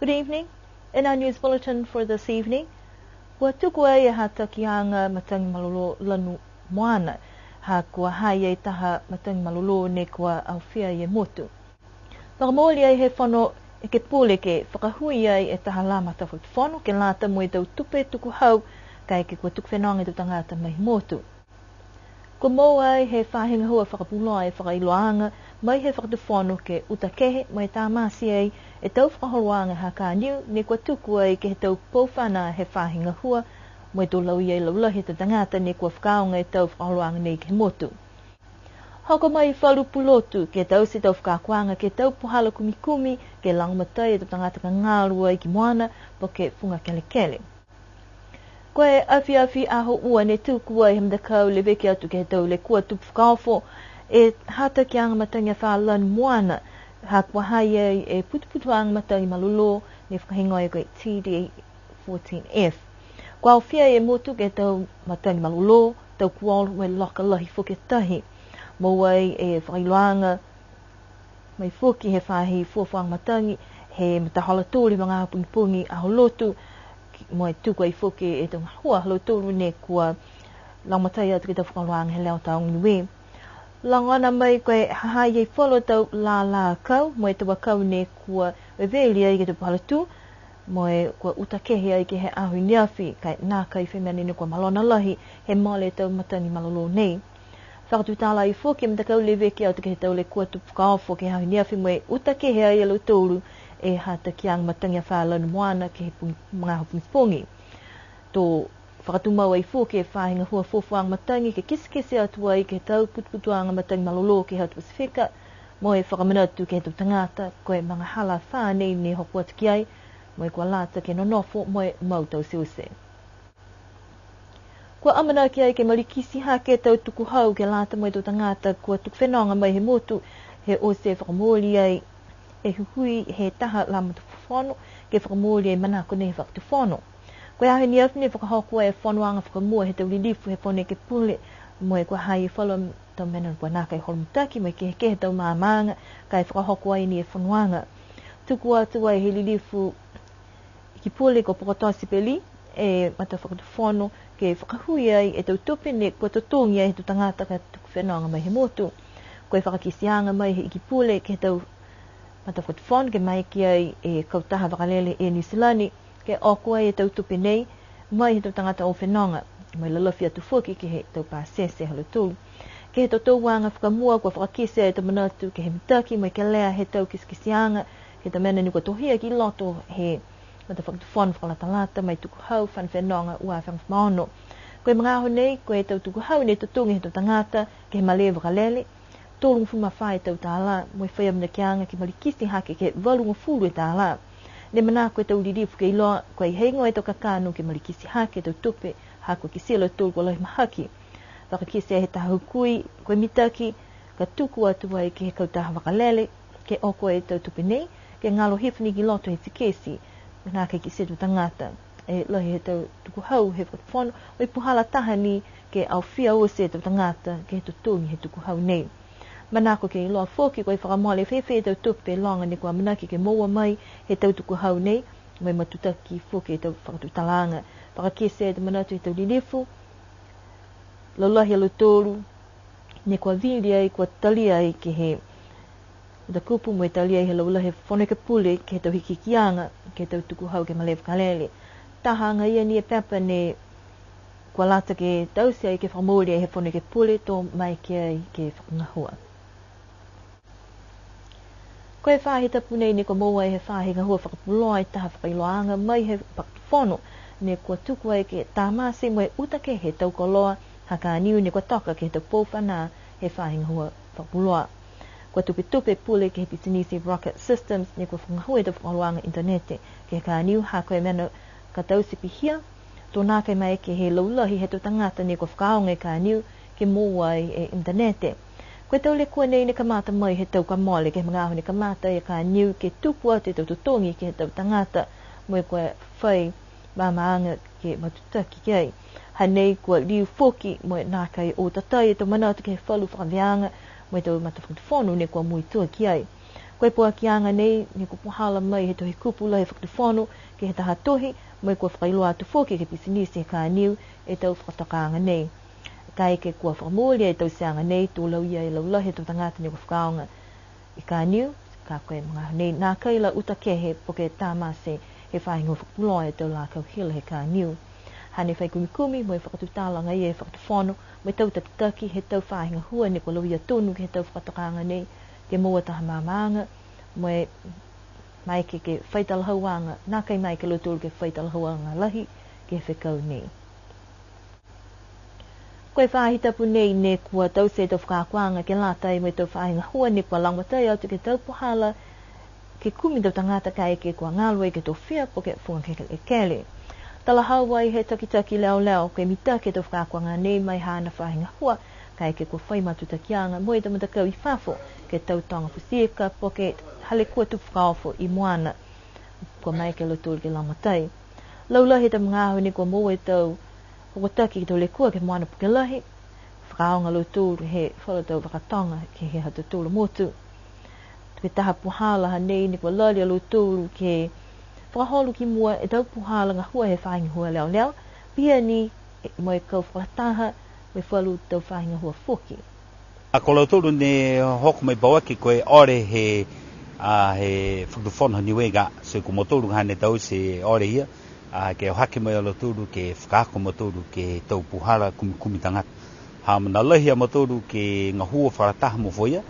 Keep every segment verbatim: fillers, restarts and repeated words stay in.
Good evening. In our news bulletin for this evening, kua tuku ai e hatakiaga matagi malolō lanu moana, ha kua ha i ai taha matagi malolō ne kua aofia e motu. Fakamooli ai he Fono Ekepule ke fakahui ai e taha lā matafakatufono ke lata mo e tau tupe tukuhau, kaeke kua tuku fenoga e tau tagata mai he motu. Kua moua ai he faahi gahua fakapuloa e fakailoaaga mai he fakatufono ke uta kehe mo e tamate ai e tau fakaholoaga ha ka niu ne kua tuku ai ke he tau pou fanā he faahi gahua, mo e to lauia e laulahi he tau tagata ne kua fakaaoga e tau fakaholoaga nei ke he motu. Hoko mai e falu pulotu ke taute e tau fakaakoaga ke he tau puhala kumikumi ke lagomatai e tau tagata ka galo ai ki moana po ke fuga kelekele. Ko e afiafi Aho Ua ne tuku ai he matakau leveki atu ke he tau lekua tupu fakaofo e hatakiaga matagi afā lanu moana, ha kua ha i ai e putuputuaga matagi malolō ne fakahigoa ko e T D fourteen F. Kua aofia e motu ke he tau matagi malolō, tau kuolo mo e loka lahi foki e tahi. Moua ai e fakailoaaga mai foki he faahi fuafuaga matagi he matahola tolu he magaaho pogipogi Aho Lotu, mo e tuku ai foki e tau gahua ha lautolu ne kua lagomatai atu ke he tau fakaholoaga he Leo Taoga Niue. Logona mai ko e ha ha i ai falu tau lālā akau mo e tau akau ne kua veveli ai ke he tau puhala tū, mo e kua uta kehe ai ke he aho i neafi, ka e nākai fai mena ni kua malona lahi he mole e tau matagi malolō nei. Fakatutala ai foki e matakau leveki atu ke he tau lekua tupu fakaofo ke he aho i neafi mo e uta kehe ai a lautolu e hatakiaga matagi afā lanu moana ke he pogi, magaaho pogipogi. To fakatumau ai foki e faahi gahua fuafuaga matagi ke kitekite atu ai ke he tau putuputuaga matagi malolō ke he atu Pasifika, mo e fakamanatu ke he tau tagata, ko e magahala afā nei ne hoko atu ki ai, mo e kua lata ke nonofo mo e mau tauteute. Kua amanaki ai ke malikiti hake e tau tukuhau ke lata mo e tau tagata kua tuku fenoga mai he motu, he oti e fakamooli ai e huhui he taha lā matafakatufono ke fakamooli e manako nei he fakatufono. Ko e aho i neafi ne fakahoko e fonoaga fakamua he tau lilifu he Fono Ekepule, mo e kua ha i ai falu tau mena kua nākai holo mitaki, mo e kehekehe tau maamaaga, ka e fakahoko ai ni e fonoaga. Tuku atu ai he lilifu Ikipule ko Pokotoa Sipeli e matafakatufono ke fakahui ai e tau tupe ne kua totogi ai he tau tagata ka tuku fenoga mai he motu. Ko e fakakiteaga mai he Ikipule ke he tau matafakatufono ke maeke ai e kautaha vakalele Air New Zealand ke oko ai e tau tupe nei mai he tau tagata o fenoga, mo e lalafi atu foki ke he tau pasese ha lautolu. Ke he totouaga fakamua kua fakakite e tau manatu ke he mitaki mo e kelea he tau kitekiteaga he tau mena ne kua tohia ki loto he matafakatufono fakalatalata mo e tukuhau fana fenoga ua afe hogofulu ma ono. Ko e magaaho nei, ko e tau tukuhau ne totogi he tau tagata ke he malē vakalele, tolugofulu ma fā e tau tālā, mo e fai amanakiaga ke malikiti hake ke valugofulu e tālā. Ne manako e tau lilifu ke iloa, ko e heigoa e tau kakano ke malikiti hake e tau tupe, ha kua kitia e lautolu kua lahi mahaki. Fakakite he taha hukui, ko e mitaki, ka tuku atu ai ke he kautaha vakalele, ke oko e tau tupe nei, ke galo hifo ni ki loto he tikesi, nākai kitia e tau tagata. E lahi he tau tukuhau he fakatufono, mo e puhala taha ni ke aofia oti e tau tagata ke he totogi he tukuhau nei. Manako ke iloa foki ko e fakamole fēfē e tau tupe loga ne kua amanaki ke moua mai he tau tukuhau nei, mo e matutaki foki e tau fakatutalaaga. Fakakite e tau manatu he tau lilifu, laulahi a lautolu ne kua vili ai, kua talia ai ke he matakupu mo e talia ai he laulahi he Fono Ekepule ke he tau hikihikiaga ke he tau tukuhau ke he malē vakalele. Taha agaia ni e pepa ne kua lata ke taute ai ke fakamooli ai he Fono Ekepule to maeke ai ke fakagahua. Ko e faahi tapu nei ne kua moua ai he faahi gahua fakapuloa e taha fakailoaaga mai he fakatufono ne kua tuku ai ke tamate mo e uta kehe e tau koloa ha ka niu ne kua toka ke he tau pou fanā he faahi gahua fakapuloa. Kua tupetupe e pule ke he pisinisi Rocket Systems ne kua fakagahua e tau fakaholoaga initanete ke he ka niu ha ko e mena ka taute pihia, to nākai maeke he laulahi he tau tagata ne kua fakaaoga e ka niu ke moua ai e initanete. Ko e tau lekua nei ne kamata mai he tau kua mole ke he magaaho ne kamata e ka niu ke tuku atu e tau totogi ke he tau tagata mo e kua fai maamaaga ke matutaki ki ai. Ha nei kua liu foki mo e nākai o tatai e tau manatu ke he falu fakaveaga mo e tau matafakatufono ne kua muitua ki ai. Ko e poakiaga nei, ne kua puhala mai he Tohi Kupu Lahi Fakatufono ke he taha tohi, mo e kua fakailoa atu foki ke he pisinisi he Kaniu e tau fakatokaaga nei. Kaeke kua fakamooli e tauteaga nei, to lauia e laulahi he tau tagata ne kua fakaaoga e Kaniu, ka ko e magaaho nei nākai la uta kehe po ke tamate he faahi gahua fakapuloa e tau lakau hila he Kaniu. Hane fai kumikumi mo e fakatutala agaia e Fakatufono mo e tau takitaki he tau faahi gahua ne kua lauia tonu ke he tau fakatokaaga nei, ke moua taha maamaaga, mo e maeke ke fai talahauaga, nākai maeke a lautolu ke fai talahauaga lahi ke he fekau nei. Ko e faahi tapu nei ne kua taute e tau fakaakoaga ke lata mo e tau faahi gahua ne kua lagomatai atu ke he tau puhala ke kumi tau tagata kaeke kua galo ai ke he tofia po ke fuga kelekele. Talahau ai he takitaki leoleo, ko e mitaki e tau fakaakoaga nei ma e haana faahi gahua, kaeke kua fai matutakiaga mo e tau matakau i fafo, ke he tau toga futi ika po ke ha lekua tupu fakaofo i moana. Kua maeke a lautolu ke lagomatai. Laulahi he tau magaaho ne kua moua e tau hokotaki ke he tau lekua ke he moana puke lahi, fakaaoga a lautolu he falu tau fakatoga ke he ha tautolu a motu. Ko e taha puhala hanei ne kua lali a lautolu ke fakaholo ki mua e tau puhala gahua he faahi gahua leoleo, pihia ni mo e kau fakalataha mo e falu tau faahi gahua foki. A ko lautolu ne hoko mai pauaki ko e ole he, a, he Fakatufono ha Niue ka, so ko mautolu ka hane taute e ole ia, a, ke o hake mai a lautolu ke fakaako a mautolu ke he tau puhala kumikumi tagata. Ha mena lahi a mautolu ke gahua fakalataha mo Foia,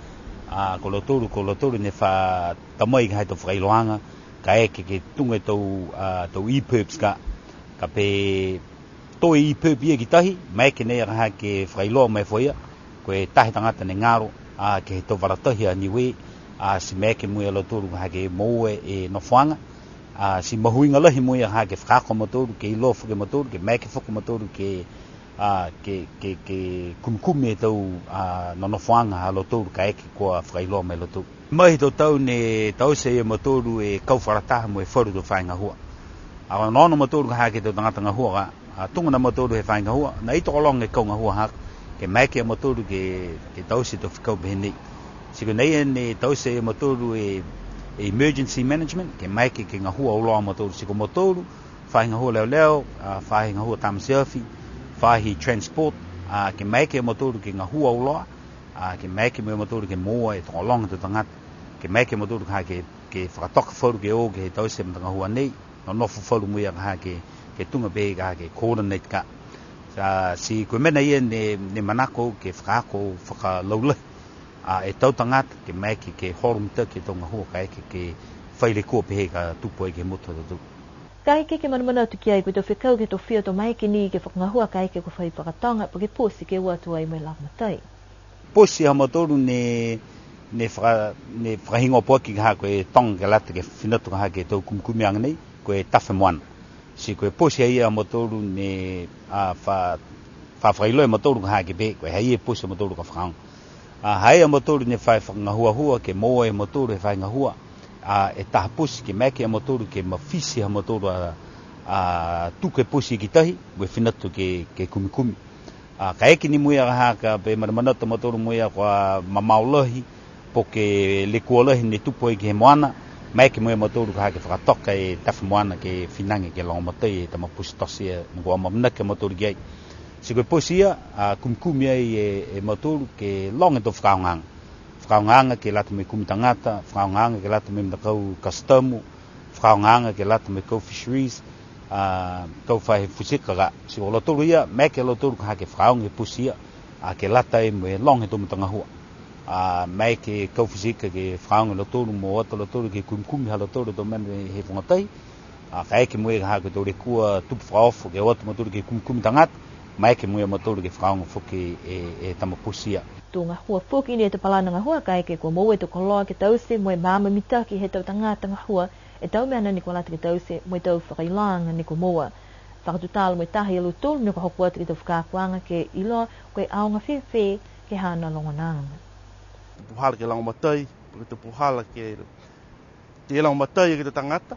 a, ko lautolu, ko lautolu ne fa ta mai ka he tau fakailoaga, kaeke ke tuga e tau, a, tau e-perps ka, ka pehē to e e-perp ia ki tahi, maeke nei a ka hake fakailoa mai Foia, ko e taha tagata ne galo, a, ke he tau vala tahi a Niue, a, ti maeke mo e a lautolu ka hake moua e nofoaga, a, ti mahuiga lahi mo e a ka hake fakaako a mautolu, ke iloa foki a mautolu, ke maeke foki a mautolu ke, a, ke, ke, ke kumikumi e tau, a, nonofoaga ha lautolu kaeke kua fakailoa mai a lautolu. Mai he tau tau ne taute e mautolu e kau fakalataha mo e falu tau faahi gahua. A, onoono a mautolu ka hake tau tagata gahua ka, a, tuga na mautolu he faahi gahua, nai tokologa e kau gahua haaku, ke maeke a mautolu ke, ke taute e tau fekau pehē nei. Ti ko e nei ne taute e mautolu e, e emergency management, ke maeke ke gahua auloa a mautolu. Ti ko mautolu, faahi gahua leoleo, a, faahi gahua tamate afi, faahi transport, a, ke maeke a mautolu ke gahua auloa, a, ke maeke mo e mautolu ke moua e tokologa tau tagata, ke maeke a mautolu ka ke, ke fakatoka falu ke o ke he taute e matagahua nei, nonofo falu mo e a ka ke, ke tuga pehē ka ke coordinate ka. A, ti ko e mena ia ne, ne manako ke fakaako fakalaulahi, a, e tau tagata, ke maeke ke holo mitaki e tau gahua kaeke ke fai lekua pehē ka tupu ai ke he motu ha tautolu. Kaeke ke manamanatu ki ai ko e tau fekau ke he tofia to maeke ni ke fakagahua kaeke kua fai fakatoga, po ke poti ke o atu ai mo e lagomatai. Poti ha mautolu ne, ne faka-, ne fakahigoa pauaki ka ha ko e toga ke lata ke fina atu ka ha ke he tau kumikumiaga nei, ko e tafe moana. Ti ko e poti ha ia a mautolu ne, a, fa-, fa fakailoa e mautolu ka ha ke pehē, ko e ha ia e poti a mautolu ka fakaaoga. A, ha ia a mautolu ne fai fakagahuahua ke moua e mautolu he faahi gahua, a, e taha poti ke maeke a mautolu ke mafiti ha mautolu a, a, tuku e poti ki tahi, mo e fina atu ke, ke kumikumi. A, kaeke ni mo e a ka ha ka pehē manamanatu a mautolu mo e a kua mamao lahi, po ke lekua lahi ne tupu ai ke he moana, maeke mo e a mautolu ka ha ke fakatoka e tafe moana ke finagi ke lagomatai e tama poti tote ia, ne kua amanaki a mautolu ki ai. Ti ko e poti ia, a, kumikumi ai e, e mautolu ke loga e tau fakaaogaaga. Fakaaogaaga ke lata mo e kumi tagata, fakaaogaaga ke lata mo e matakau kasitamu, fakaaogaaga ke lata mo e kau fisheries, a, kau faahi futi ika ka. Ti ko lautolu ia, maeke a lautolu ka ha ke fakaaoga e poti ia, a, ke lata mo e loga e tau matagahua. A, maeke e kau futi ika ke fakaaoga e lautolu mo o atu a lautolu ke kumikumi ha lautolu a tau mena he fuga tahi. A, kaeke mo e ka ha ko e tau lekua tupu fakaofo ke o atu a mautolu ke kumikumi tagata, maeke mo e a mautolu ke fakaaoga foki e, e tama poti ia. To gahua foki ni e tau palana gahua kaeke kua moua e tau koloa ke taute mo e maama mitaki he tau tagata gahua e tau mena ne kua lata ke taute mo e tau fakailoaga ne kua moua. Fakatutala mo e taha ia lautolu ne kua hoko atu ke he tau fakaakoaga ke iloa ko e aoga fēfē ke he haana logonaaga. Puhala ke lagomatai, ke he tau puhala ke, ke lagomatai ke he tau tagata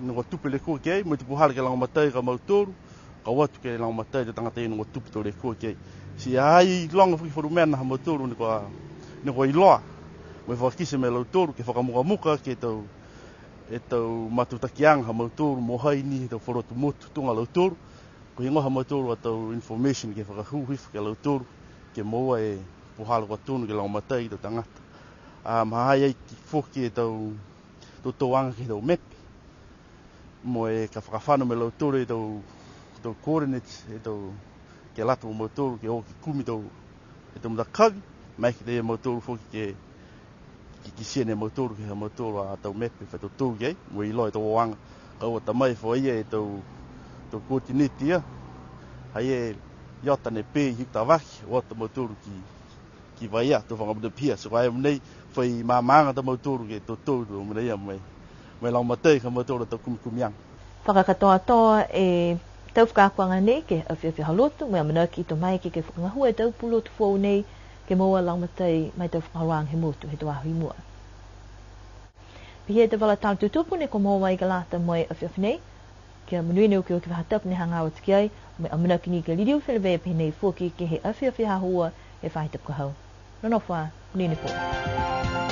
ne kua tupu e lekua ki ai, mo e tau puhala ke lagomatai ki a mautolu, ka o atu ke lagomatai e tau tagata ia ne kua tupu e tau lekua ki ai. Ti ai loga foki falu mena ha mautolu ne kua, ne kua iloa. Mo e fakakite mo lautolu ke fakamukamuka ke he tau, e tau matutakiaga ha mautolu mo hai ni he tau falu atu motu tuga a lautolu. Ko e heigoa ha mautolu a tau information ke fakahū hifo ki a lautolu, ke moua e puhala kua tonu ke lagomatai e tau tagata. A, ma ha ha i ai foki e tau, tau tokaaga ke he tau mepe. Mo e ka fakafano mo lautolu e tau, tau coordinates, e tau ke lata mo mautolu ke o ke kumi tau, e tau matakavi, maeke ia mautolu foki ke, ke kitia ni e mautolu ke he ha mautolu a tau mepe fai tau tau ki ai, mo e iloa e tau oaga. Ka ua ta mai fua ia e tau, tau coordinate ia, ha ia e iota ne pē i hiku tavaki, o ata mautolu ki, ki vai a, tau fakamanatu pihia, so ka e mena nei, fai maamaaga ta mautolu ke totou tau mena ia mo e, mo e lagomatai ka mautolu a tau kumikumiaga. Fakakatoatoa e tau fakaakoaga nei ke he afiafi ha lotu, mo e amanaki to mai ke, ke fakagahua e tau pulotu foou nei, ke moua lagomatai ma e tau fakaholoaga he motu he tau aho i mua. Pihia e tau vala tala tutupu ne kua moua mai ke lata mo e afiafi nei, kia monuina e okioki faahi tapu ne hagaao atu ki ai, mo e amanaki ni ke liliu feleveia pehē nei foki ke he afiafi ha ua he faahi tapu ka hau. Nonofo ā, monuina e pō.